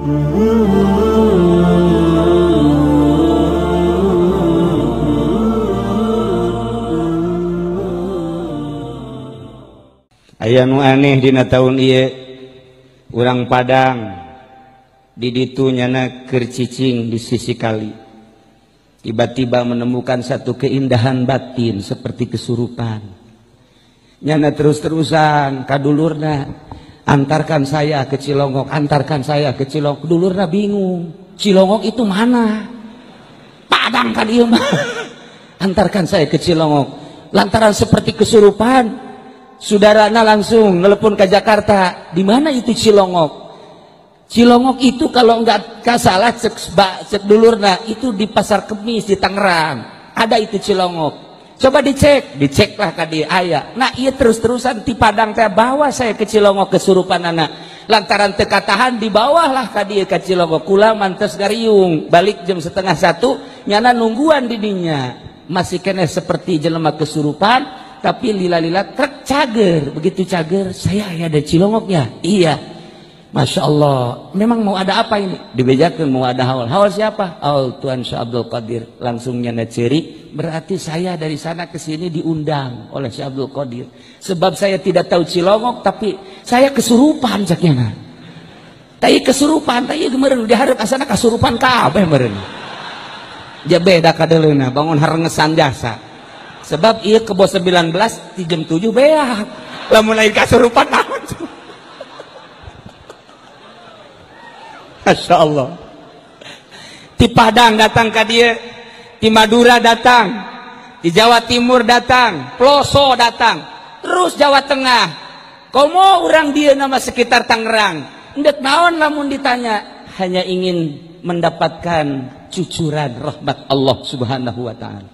Aya nu aneh dina taun ieu urang Padang di ditu nyana keur cicing di sisi kali. Tiba-tiba menemukan satu keindahan batin seperti kesurupan. Nyana terus-terusan kadulurna, antarkan saya ke Cilongok, antarkan saya ke Cilongok. Dulurna bingung, Cilongok itu mana? Padang kan ieu mah. Antarkan saya ke Cilongok. Lantaran seperti kesurupan, saudarana langsung telepon ke Jakarta, di mana itu Cilongok? Cilongok itu kalau nggak salah cek dulurna itu di Pasar Kemis di Tangerang. Ada itu Cilongok. Coba dicek, diceklah ka dieu aya. Nah, ieu terus-terusan di Padang teh bawa saya ke Cilongok kesurupan anak. Lantaran teu katahan dibawahlah ka dieu ka Cilongok. Kula mantes gariung, balik jam 12:30 nyana nungguan di dinya. Masih keneh seperti jelema kesurupan. Tapi lila-lila truk cager, begitu cager, saya ada Cilongoknya. Iya, Masya Allah. Memang mau ada apa ini? Dibejakan mau ada haul. Haul siapa? Haul Tuan Syekh Abdul Qadir. Langsung nyana ceri. Berarti saya dari sana ke sini diundang oleh Syekh Abdul Qadir. Sebab saya tidak tahu Cilongok, tapi saya kesurupan caknya. Tapi kesurupan, tapi kemarin diharap asana kesurupan kabeh meureun. Dia beda kadeleuna, bangun harengesan jasa. Sebab iya kebo 19 di jam 7 beak. Lamun lain kasurupan naon. Masya Allah. Di Padang datang ka dieu, di Madura datang, di Jawa Timur datang, Ploso datang, terus Jawa Tengah. Komo urang dieu nama sekitar Tangerang. Endek naon lamun ditanya, hanya ingin mendapatkan cucuran rahmat Allah Subhanahu wa taala.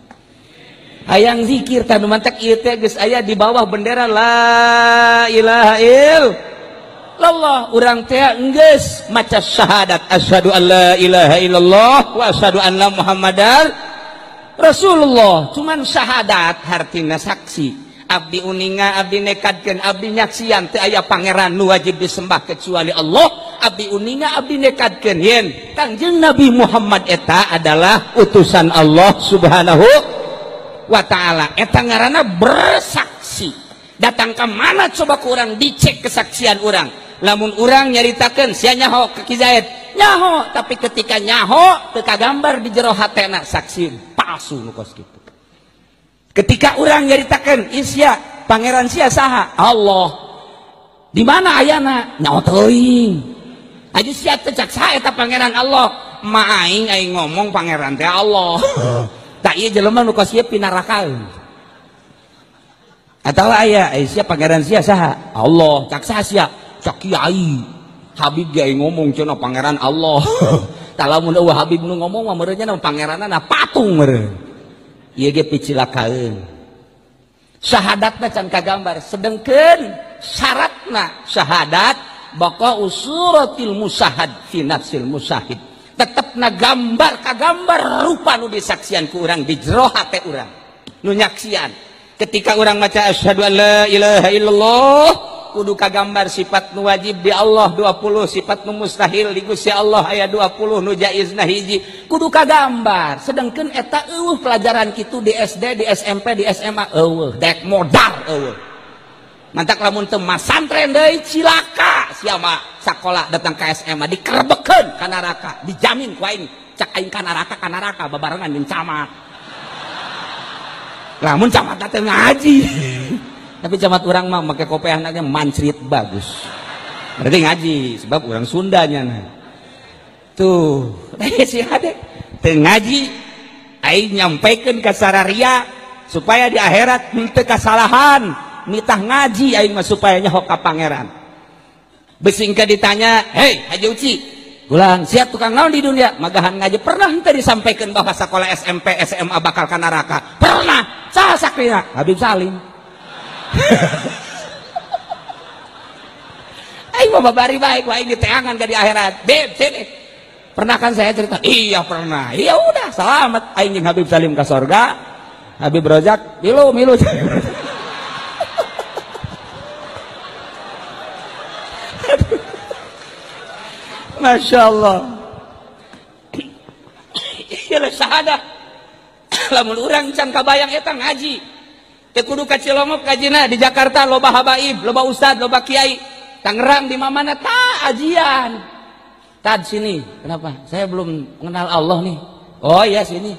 Hayang zikir tanu mantak ieu teh geus aya di bawah bendera la ilaha illallah. Urang teh geus maca syahadat asyhadu an la ilaha illallah wa asyhadu anna muhammadar rasulullah. Cuman syahadat hartina saksi. Abdi uninga, abdi nekadkeun, abdi nyaksian teu aya pangeran nu wajib disembah kecuali Allah. Abdi uninga, abdi nekadkeun yen Kangjeng Nabi Muhammad eta adalah utusan Allah Subhanahu wa ta'ala. Eta ngaranna bersaksi. Datang ke mana coba ku urang dicek kesaksian urang. Lamun urang nyaritakeun sia nyaho ke Ki Zaid, nyaho, tapi ketika nyaho teu kagambar di jero hatena saksi palsu nu kos kitu. Ketika urang nyaritakeun isya pangeran sia saha? Allah. Di mana ayana? Nyaho teuing. Aju sia teh cak saha eta pangeran Allah? Ma aing aing ngomong pangeran teh Allah. Tak iya jelema nu kos ieu pinarakaeun. Atawa aya sia pangeran sia saha? Allah. Cak saha sia? Cak kiai. Habib ge ngomong cenah pangeran Allah. Tah lamun eueuh Habib nu ngomong mah meureun nya pangeranna patung meureun. Ieu ge picilakaeun. Syahadatna can kagambar, sedengkeun syaratna syahadat baqa usuratil musahad fi nafsil musahid. Tetepna gambar kagambar rupa nu disaksian ku urang di jero hate urang nu nyaksian. Ketika urang maca asyhadu an la ilaha illallah kudu kagambar sifat nu wajib di Allah 20, sifat nu mustahil di Gusti Allah aya 20, nu jaizna hiji, kudu kagambar. Sedengkeun eta eueuh pelajaran kitu di SD, di SMP, di SMA eueuh, dek modar eueuh. Mantak lamun teu masantren deui cilaka sia mah sakola datang ka SMA dikerebekeun ka neraka, dijamin ku aing cak aing ka neraka babarengan jeung camat. Lamun camat teh ngaji. Tapi camat urang mah make kopeahna ge mancrit bagus. Berarti ngaji sebab urang Sundanya nah. Tuh, si hade teu ngaji aing nyampaikan ka sararia supaya di akhirat henteu kasalahan. Nitah ngaji aing mah supaya nyaho ka pangeran. Besingka ditanya, "Hei, Haji Uci, ulang siap tukang naon di dunia?" Magahan ngaji pernah henteu disampaikan bahwa sekolah SMP, SMA bakal ka neraka. Pernah. Saha sakrina? Habib Salim. Aing mah babari baik, aing diteangan ka di akhirat. Beb, sini. Pernah kan saya cerita? Iya pernah. Iya udah, selamat aing jeung Habib Salim ka sorga. Habib Rozak milu milu. Masya Allah. Iyalah syahadah. Lamun urang can kabayang eta ngaji. Teu kudu ka Cilongok ngajina di Jakarta loba habaib, loba ustad, loba kiai. Tangerang di mana ta ajian. Tad sini, kenapa? Saya belum mengenal Allah nih. Oh iya sini.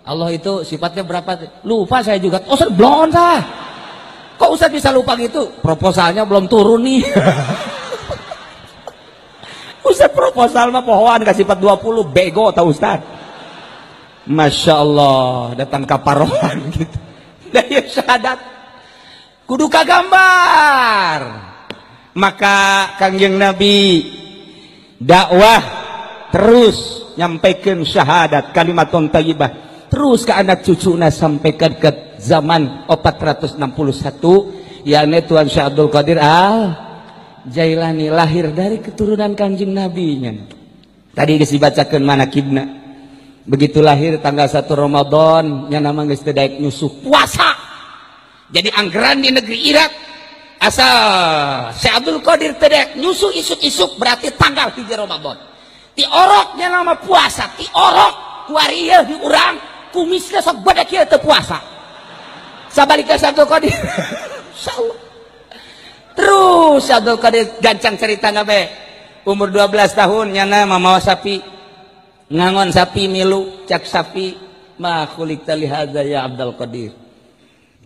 Allah itu sifatnya berapa? Lupa saya juga. Oh, Ustaz blon sah. Kok Ustaz bisa lupa gitu? Proposalnya belum turun nih. Ustaz proposal mah pohoan kasih sifat 20, bego tau Ustaz. Masya Allah, datang kaparohan gitu. Daya syahadat. Kudu kagambar. Maka Kangjeng Nabi dakwah terus nyampaikan syahadat kalimatun thayyibah terus ke anak cucuna sampai ke zaman 461 yakni Tuan Syekh Abdul Qadir Al Jailani lahir dari keturunan Kanjeng Nabi nya. Tadi geus dibacakeun manakibna. Begitu lahir tanggal 1 Ramadan nya nama geus teu daek nyusuh puasa. Jadi anggaran di negeri Irak asal Syekh Abdul Qadir teu daek nyusuh isuk-isuk berarti tanggal 3 Ramadan. Tioroknya nama puasa, tiorok kuari ieu di urang kumisna sok badak ieu teu puasa. Sabalika Syekh Abdul Qadir. Insyaallah. Terus Syekh Abdul Qadir gancang ceritana bae. Umur 12 tahun nyana mamawa sapi. Ngangon sapi milu cak sapi ma khuliqta li hadza ya Abdul Qadir.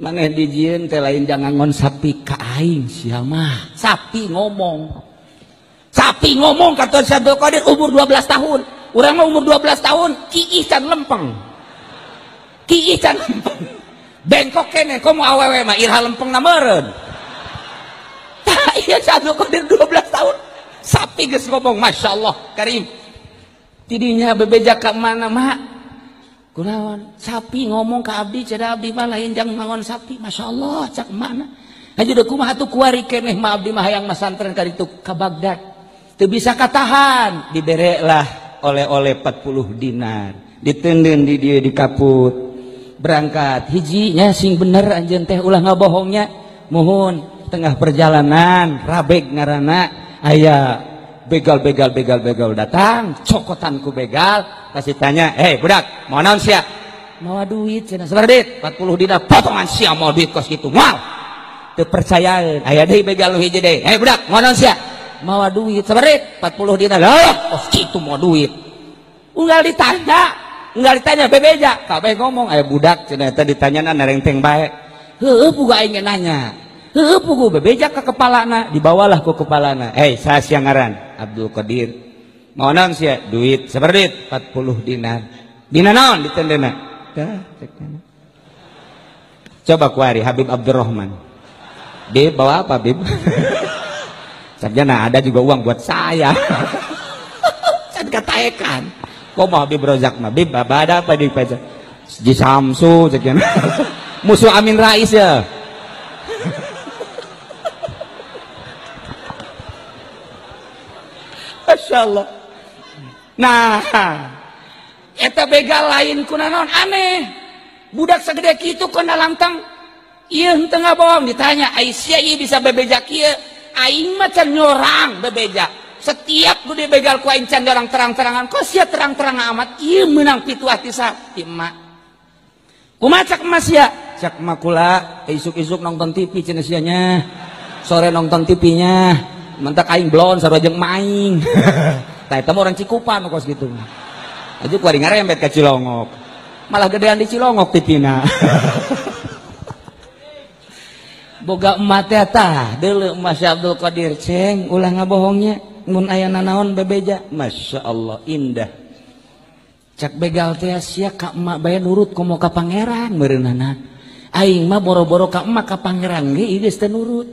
Maneh dijieun teh lain jangan ngangon sapi ka aing sia mah. Sapi ngomong. Sapi ngomong kata Syekh Abdul Qadir umur 12 tahun. Urang mah umur 12 tahun kiih can lempeng. Kiih can lempeng. Bengkok keneh komo awewe mah irha lempengna meureun. Tah ieu Syekh Abdul Qadir 12 tahun. Sapi geus ngomong Masya Allah Karim. Tidinya bebeja ka mana mak? Kunaon? Sapi ngomong ka abdi cenah abdi mah lain jang mangon sapi. Masya Allah cak mana? Haji deuk kumaha atuh kuari keneh mah abdi mah hayang masantren ka ditu ka Baghdad. Teu bisa katahan, diberelah oleh-oleh 40 dinar. Diteundeun di dieu di kaput. Berangkat hijinya sing bener anjeun teh ulah ngabohongnya. Muhun tengah perjalanan rabeg ngaranna aya begal datang cokotan ku begal kasih tanya, "Hei budak, mau naon sia?" "Mawa duit cenah." "Sabaraha duit?" 40 dinar. "Potongan sia mau duit kos kitu." Moal. Teu percayaan. Aya deui begal nu hiji deui. "Hei budak, mau naon sia?" "Mawa duit." "Sabaraha duit?" 40 dinar. "Lah, kos kitu mau duit." Unggal ditanya bebeja, kabeh ngomong, "Aya budak cenah eta ditanyana narengteng bae." Heueuh pugu aing nanya. Heueuh pugu bebeja ka kepalana, dibawalah ku kepalana. "Hei, saha sia ngaran?" "Abdul Qadir." "Mau naon sia?" "Duit." "Sabaraha duit?" 40 dinar. "Dina naon ditendena?" Tah, cek. Coba kuari Habib Abdurrahman. "Bib, bawa apa, Bib?" "Sarjana ada juga uang buat saya." Can kataekan. Kok mau Habib Rozak mah? "Bib, ada apa di pajak?" "Ji Samsu cek." Musuh Amin Rais ya. Masya Allah. Nah, eta begal lain kuna naon aneh. Budak segede kitu kena lantang. Ieu henteu ngabohong ditanya, "Ai sia ieu bisa bebeja kieu?" "Aing mah can nyorang bebeja. Setiap gede begal ku aing can dorang terang-terangan. Kok sia terang-terang amat? Ieu meunang pituah ti sa ti emak." "Kumaha cak emak sia?" "Cak emak kula isuk-isuk nonton TV cenah sia nya. Sore nonton TV-nya. Mentak aing blon sarua jeung emak aing." Tah eta mah orang Cikupa nu kos kitu. Aja kuari ngarembet ka Cilongok. Malah gedean di Cilongok TV-na. Boga emak teh tah deuleu emak Syekh Abdul Qadir, "Ceng, ulah ngabohongnya mun aya nanaon bebeja." Masya Allah indah. Cak begal teh sia ka emak bae nurut komo ka pangeran meureunana. Aing mah boro-boro ka emak ka pangeran ge ieu geus teu nurut.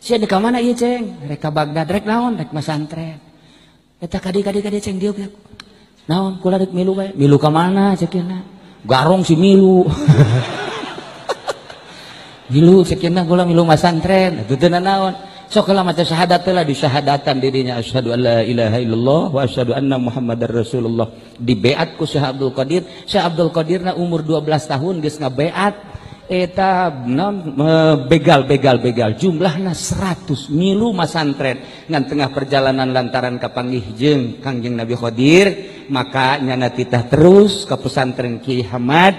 Sia di ka mana ieu ceng? Rek ka Baghdad, rek naon? Rek masantren. Eta kadi-kadi ceng dieu. Naon kula rek milu bae. Milu ka mana cek cenah? Garong si milu. Milu cek cenah kula milu masantren. Atuh teu naon? Sok heula maca syahadat teh lah disyahadatan dirinya asyhadu alla ilaha illallah wa asyhadu anna muhammadar rasulullah. Dibeat ku Syekh Abdul Qadir. Syekh Abdul Qadirna umur 12 tahun geus ngabeat. Eta non begal begal begal jumlahna 100 milu masantren ngan tengah perjalanan lantaran kapanggih jeung Kangjeng Nabi Khidir maka nyana titah terus ka pesantren Ki Hamad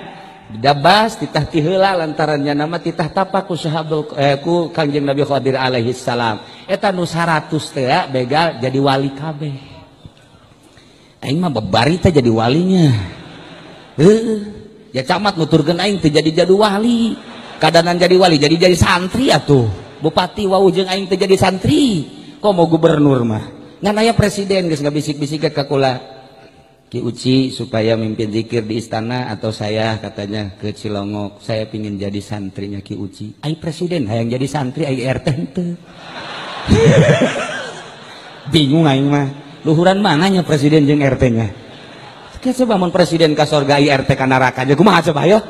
didabas titah ti heula lantaran nyana mah titah tapak ku sahabul ku Kangjeng Nabi Khidir alaihi salam. Eta nu 100 teh begal jadi wali kabeh. Aing mah babari teh jadi walinya. Heuh. Ya camat nuturkeun aing teu jadi wali. Kadanan jadi wali jadi santri atuh. Bupati wau jeung aing teu jadi santri. Komo gubernur mah. Ngan aya presiden geus ngabisik-bisik ka kula. Ki Uci supaya mimpin zikir di istana atau saya katanya ke Cilongok, saya pingin jadi santrinya Ki Uci. Ai presiden hayang jadi santri ai RT henteu. Bingung aing mah. Luhuran mananya presiden jeung RT-nya? Coba mun presiden ka sorga ai RT ka neraka aja kumaha coba ayo.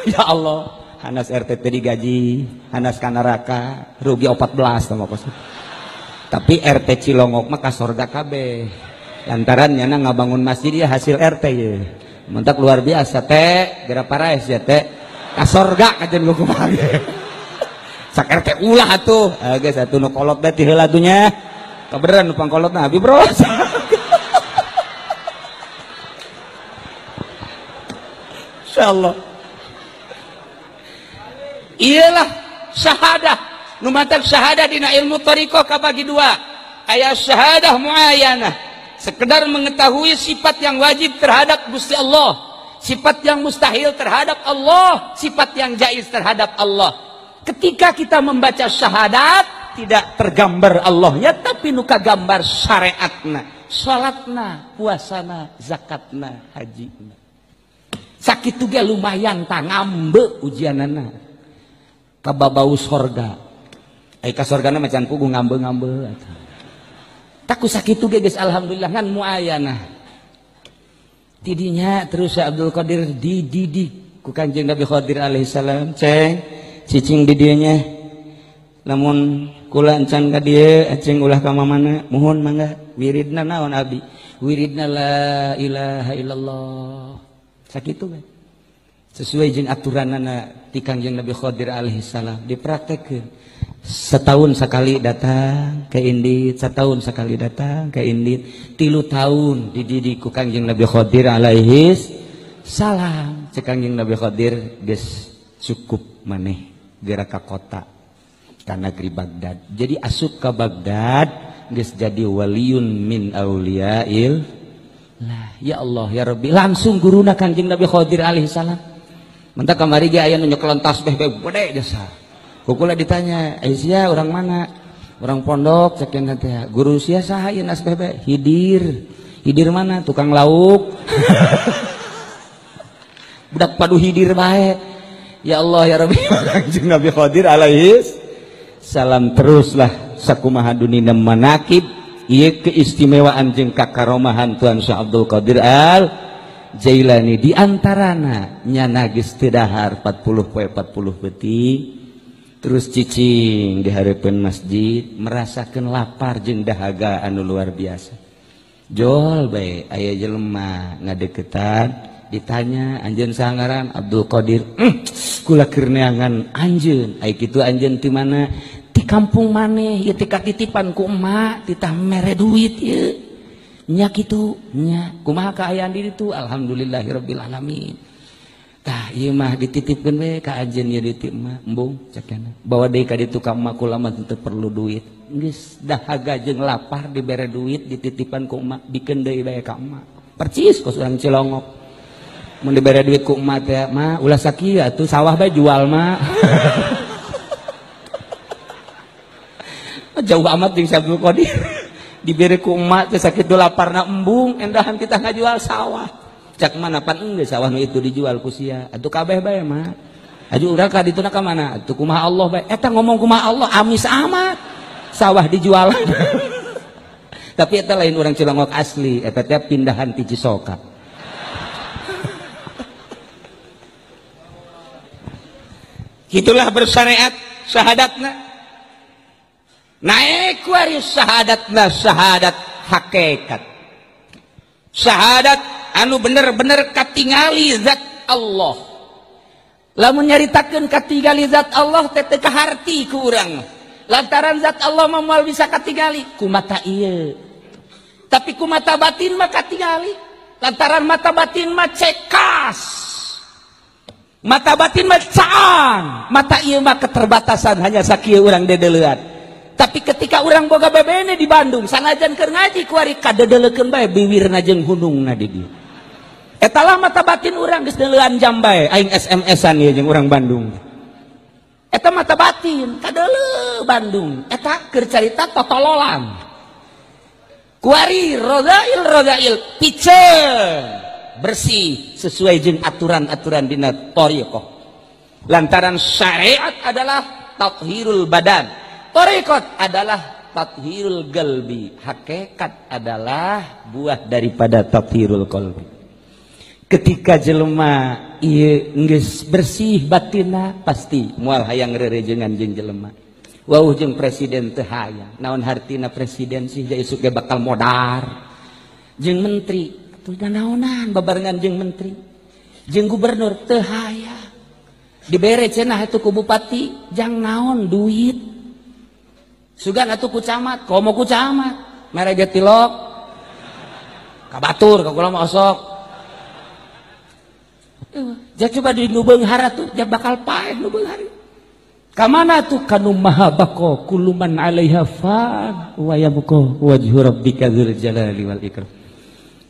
Ya Allah, hanas RT teh digaji, hanas ka neraka rugi 14 sama kos. Tapi RT Cilongok mah ka sorga kabeh. Lantaran nyana ngabangun masjid ya hasil RT ye. Mentak luar biasa teh, geura paraes ya teh. Ka sorga kajen kumaha ge. Sak RT ulah atuh. Geus atuh nu kolot teh ti heula atuh nya. Kabeneran nu pangkolotna abi bro. Insyaallah. Iyalah syahadah. Nu matak syahadah dina ilmu thariqah kabagi dua. Aya syahadah muayanah, sekedar mengetahui sifat yang wajib terhadap Gusti Allah, sifat yang mustahil terhadap Allah, sifat yang jaiz terhadap Allah. Ketika kita membaca syahadat tidak tergambar Allahnya tapi nu kagambar syariatna, salatna, puasana, zakatna, hajina. Sakitu ge lumayan tah ngambe ujianana. Kababau sorga. Ai ka sorgana mah can puguh ngambe-ngambe atuh. Taku sakitu ge geus alhamdulillah ngan muayanah. Tidinya terus Abdul Qadir dididik ku Kanjeng Nabi Khidir alaihi salam, ceng cicing di dieu nya. Lamun kula encan ka dieu aceng ulah ka mamana, muhun mangga wiridna naon abdi? Wiridna la ilaha illallah. Sakitu we. Sesuai jeung aturanana ti Kangjeng Nabi Khidir alaihi salam dipraktekkeun. Setahun sekali datang ke Indit, setahun sekali datang ke Indit, 3 tahun dididik ku Kangjeng Nabi Khidir alaihi salam. Cek Kangjeng Nabi Khidir geus cukup maneh geura ka kota ka negeri Baghdad. Jadi asup ka Baghdad geus jadi waliyun min auliyail. Lah, ya Allah ya Rabbi, langsung guruna Kangjeng Nabi Khidir alaihi salam. Mentak kamari ge aya nu nyekelon tasbih bae gede jasa. Ku kula ditanya, "Ai sia urang mana?" Urang pondok cek cenah teh. Guru sia saha ieu tasbih bae? Hidir. Hidir mana? Tukang lauk. Budak padu hidir bae. Ya Allah ya Rabbi, Kangjeng Nabi Khidir alaihi salam teruslah sakumaha dunina manakib. Ieu keistimewaan jeung kakaromahan Tuhan Syekh Abdul Qadir Al Jailani di antarana nyana geus teu dahar 40 poe 40 peuting terus cicing di hareupeun masjid merasakeun lapar jeung dahaga anu luar biasa. Jol bae aya jelema ngadeukeutan ditanya anjeun saha ngaran? Abdul Qadir. Kula keur neangan anjeun. Ai kitu anjeun ti mana? Di kampung maneh ieu teh katitipan ku emak titah mere duit ieu nya kitu nya kumaha kaayaan di ditu? Alhamdulillahirabbil alamin. Tah ieu mah dititipkeun we ka anjeun ieu ditip mah embung cek cenah bawa deui ka ditu ka emak kula mah teu perlu duit geus dahaga jeung lapar dibere duit dititipan ku emak bikeun deui bae ka emak percis kos urang Cilongok mun dibere duit ku emak teh mah ulah sakieu atuh sawah bae jual mah. Jauh amat jeung Syekh Abdul Qadir dibere ku emak teh sakitu laparna embung endahan kita ngajual sawah cak mana pan enggeus sawah nu itu dijual ku sia atuh kabeh bae mah aju urang ka dituna ka mana atuh kumaha Allah bae eta ngomong kumaha Allah amis amat sawah dijual. Tapi eta lain urang Cilongok asli eta teh pindahan ti Cisoka. Itulah bersyariat syahadatna. Naik waris syahadatna syahadat hakikat. Syahadat anu bener-bener katingali zat Allah. Lamun nyaritakeun katingali zat Allah teh teu kaharti ku urang. Lantaran zat Allah mah moal bisa katingali ku mata ieu. Tapi ku mata batin mah katingali. Lantaran mata batin mah cekas. Mata batin mah caang. Mata ieu mah keterbatasan hanya sakieu urang dedeleuan. Tapi ketika urang boga bebene di Bandung, sanajan keur ngaji kuari kadedeleukeun bae biwirna jeung hunungna di dieu. Etalah mata batin urang geus deuleuan jam bae aing SMS-an ieu jeung urang Bandung. Eta mata batin kadeuleu Bandung. Eta keur carita totololan. Kuari rodail rodail piceun bersih sesuai jeung aturan-aturan dina thariqah. Lantaran syariat adalah tathhirul badan, thariqat adalah tathhirul qalbi, hakikat adalah buah daripada tathhirul qalbi. Ketika jelema ieu geus bersih batinna pasti moal hayang rerejengan jeung jelema. Wauh jeung presiden teu hayang. Naon hartina presiden sih ja isuk ge bakal modar. Jeung menteri atuh naonan babarengan jeung menteri. Jeung gubernur teu hayang. Dibere cenah atuh ku bupati jang naon duit. Sugan atuh ku camat, komo ku camat. Mere ge tilok. Ka batur ka kula mah osok. Ja coba di nu beunghar atuh ja bakal paeh nu beunghar. Ka mana tuh kanu maha baqo kullu man 'alaiha fan wa yabqa wajhu rabbika dzul jalali wal ikram.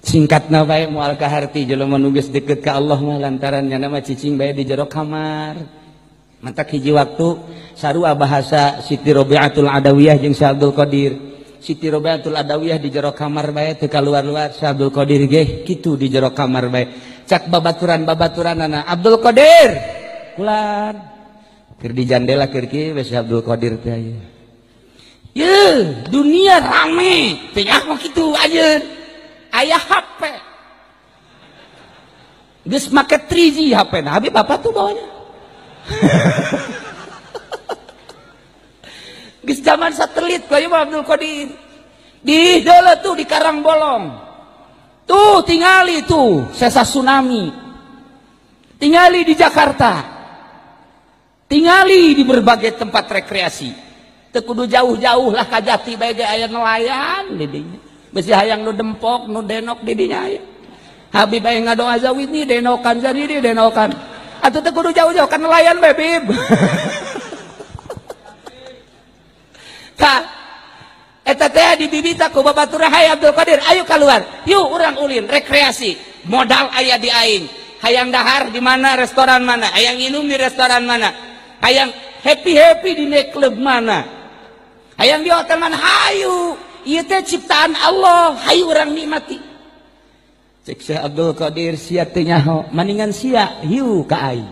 Singkatna bae moal kaharti jelema nu geus deukeut ka Allah mah lantaran nya mah cicing bae di jero kamar. Mantak hiji waktu sarua bahasa Siti Robiatul Adawiyah jeung Syekh Abdul Qadir. Siti Robiatul Adawiyah di jero kamar bae teu kaluar-luar, Syekh Abdul Qadir ge kitu di jero kamar bae. Cak babaturan-babaturanana Abdul Qadir kulan keur di jandela keur kieu we Syekh Abdul Qadir teh aya. Ye, dunia rame, teh mah kitu ajeun. Aya HP. Geus make 3G HP na, Habib apa tuh bawanya? Geus zaman satelit ku ieu Abdul Qadir. Di deuleu tuh di Karangbolong. Tuh tingali tuh sesa tsunami. Tingali di Jakarta. Tingali di berbagai tempat rekreasi. Teu kudu jauh-jauh lah ka Jati bae ge aya nelayan di dinya. Besi hayang nu dempok, nu denok di dinya aya. Habib aya ngadoa zawini denokan jadi denokan. Atuh teu kudu jauh-jauh ka nelayan bae Bib. Tah eta teh dibibita ku babatur Hayy Abdul Qadir, ayo keluar. Yuk urang ulin rekreasi. Modal aya di aing. Hayang dahar di mana, restoran mana, hayang minum di restoran mana, hayang happy-happy di nightclub mana, hayang di hotel mana, hayu. Ieu teh ciptaan Allah, hayu urang nikmati. Cek Syekh Abdul Qadir sia teu nyaho, maningan sia hiu ka aing.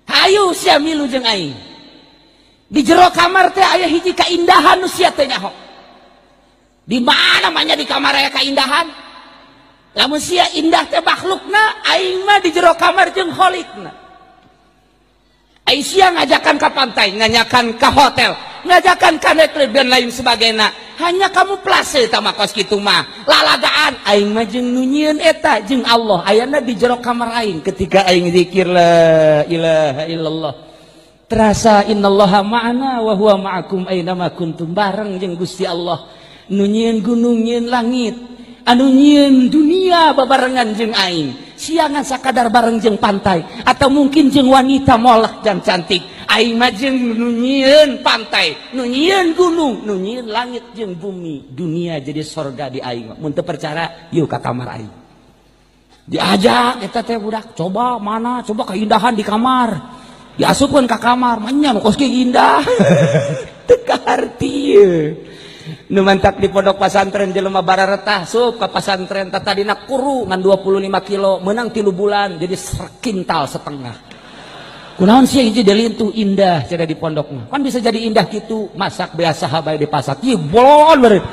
Hayu sia milu jeung aing. Di jero kamar teh aya hiji kaindahan nu sia teh nyaho. Di mana mah nya di kamar aya kaindahan? Lamun sia indah teh makhlukna, aing mah di jero kamar jeung kholikna. Aing sia ngajakan ka pantai, ngajakan ka hotel, ngajakan ka nightclub dan lain sebagainya. Hanya kamu plase tah mah kos kitu mah. Lalagaan aing mah jeung nu nyieun eta jeung Allah ayana di jero kamar aing ketika aing zikir la ilaha illallah. Terasa innallaha ma'ana wa huwa ma'akum aina ma kuntum, bareng jeung Gusti Allah. Nu nyieun gunung, nyieun langit, anu nyieun dunia babarengan jeung aing. Siangan sakadar bareng jeung pantai atau mungkin jeung wanita molek dan cantik. Aing mah jeung nu nyieun pantai, nu nyieun gunung, nu nyieun langit jeung bumi. Dunia jadi sorga di aing. Mun teu percaya, yuk ka kamar aing. Diajak eta teh budak, coba mana, coba keindahan di kamar. Diasupkeun ka kamar, manya nu kos kieu indah. Teu kaharti ieu. Nu mantak di pondok pasantren jelema bararetah sup ka pasantren tatadina kuru ngan 25 kilo menang 3 bulan jadi sekintal setengah. Kunaon sih hiji delintuh indah cenah di pondokna. Kan bisa jadi indah kitu, masak biasa bae dipasak. Ieu bolon beureut.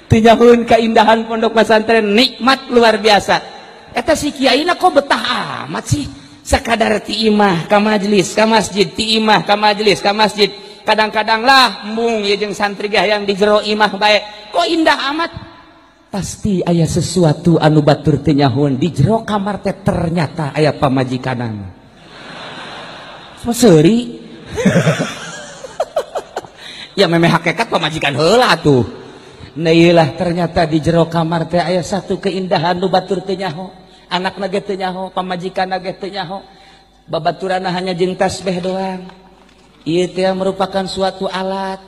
Teu nyahueun kaindahan pondok pasantren nikmat luar biasa. Eta si kiaina kok betah amat sih? Sakadar ti imah ka majelis, ka masjid, ti imah ka majelis, ka masjid. Kadang-kadang lah embung ieu jeung santri ge hayang di jero imah bae. Kok indah amat? Pasti aya sesuatu anu batur teu nyahoeun di jero kamar teh ternyata aya pamajikanana. Seuri. Ya memeh hakikat pamajikan heula atuh. Nah ieulah ternyata di jero kamar teh aya satu keindahan nu batur teu nyaho. Anakna ge teu nyaho, pamajikanna ge teu nyaho. Babaturanna hanya jeung tasbih doang. Ieu teh merupakan suatu alat.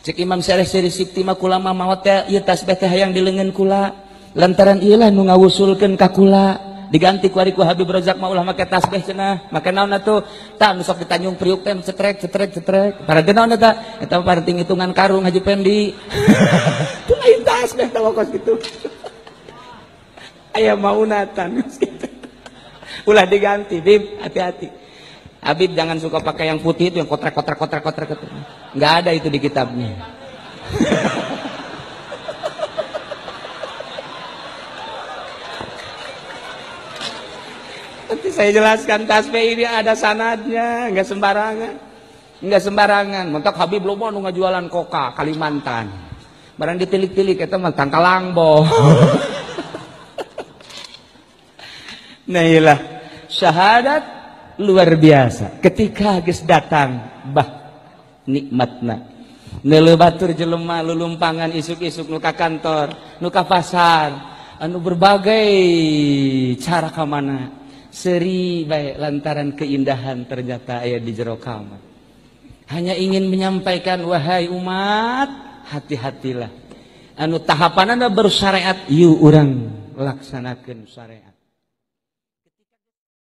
Cek Imam Syarif Siri Sikti mah kula mah maot teh ieu tasbih teh hayang di leungeun kula. Lantaran ieu lah nu ngawusulkeun ka kula. Diganti ku ari ku Habib Rozak mah ulah make tasbih cenah. Make naon atuh? Tah nu sok di Tanjung Priuk teh cetrek cetrek cetrek. Parade naon eta? Eta mah parting hitungan karung Haji Pendi. Teu lain tasbih tah kos kitu. Aya maunatan kitu. Ulah diganti, Bib, hati-hati. Habib jangan suka pakai yang putih itu yang kotrek kotrek kotrek kotrek. Nggak ada itu di kitabnya. Nanti saya jelaskan tasbih ini ada sanadnya, nggak sembarangan. Nggak sembarangan. Mentok Habib loba nu ngajualan koka Kalimantan. Barang ditilik-tilik eta mah tangkalangbo. Nah iyalah, syahadat luar biasa. Ketika geus datang bah nikmatna. Neuleuh batur jelema lulumpangan isuk-isuk nu ka kantor, nu ka pasar, anu berbagai cara ka mana. Seri bae lantaran keindahan ternyata aya di jero kamar. Hanya ingin menyampaikan wahai umat, hati-hatilah. Anu tahapanana baru syariat, yuk urang laksanakeun syariat.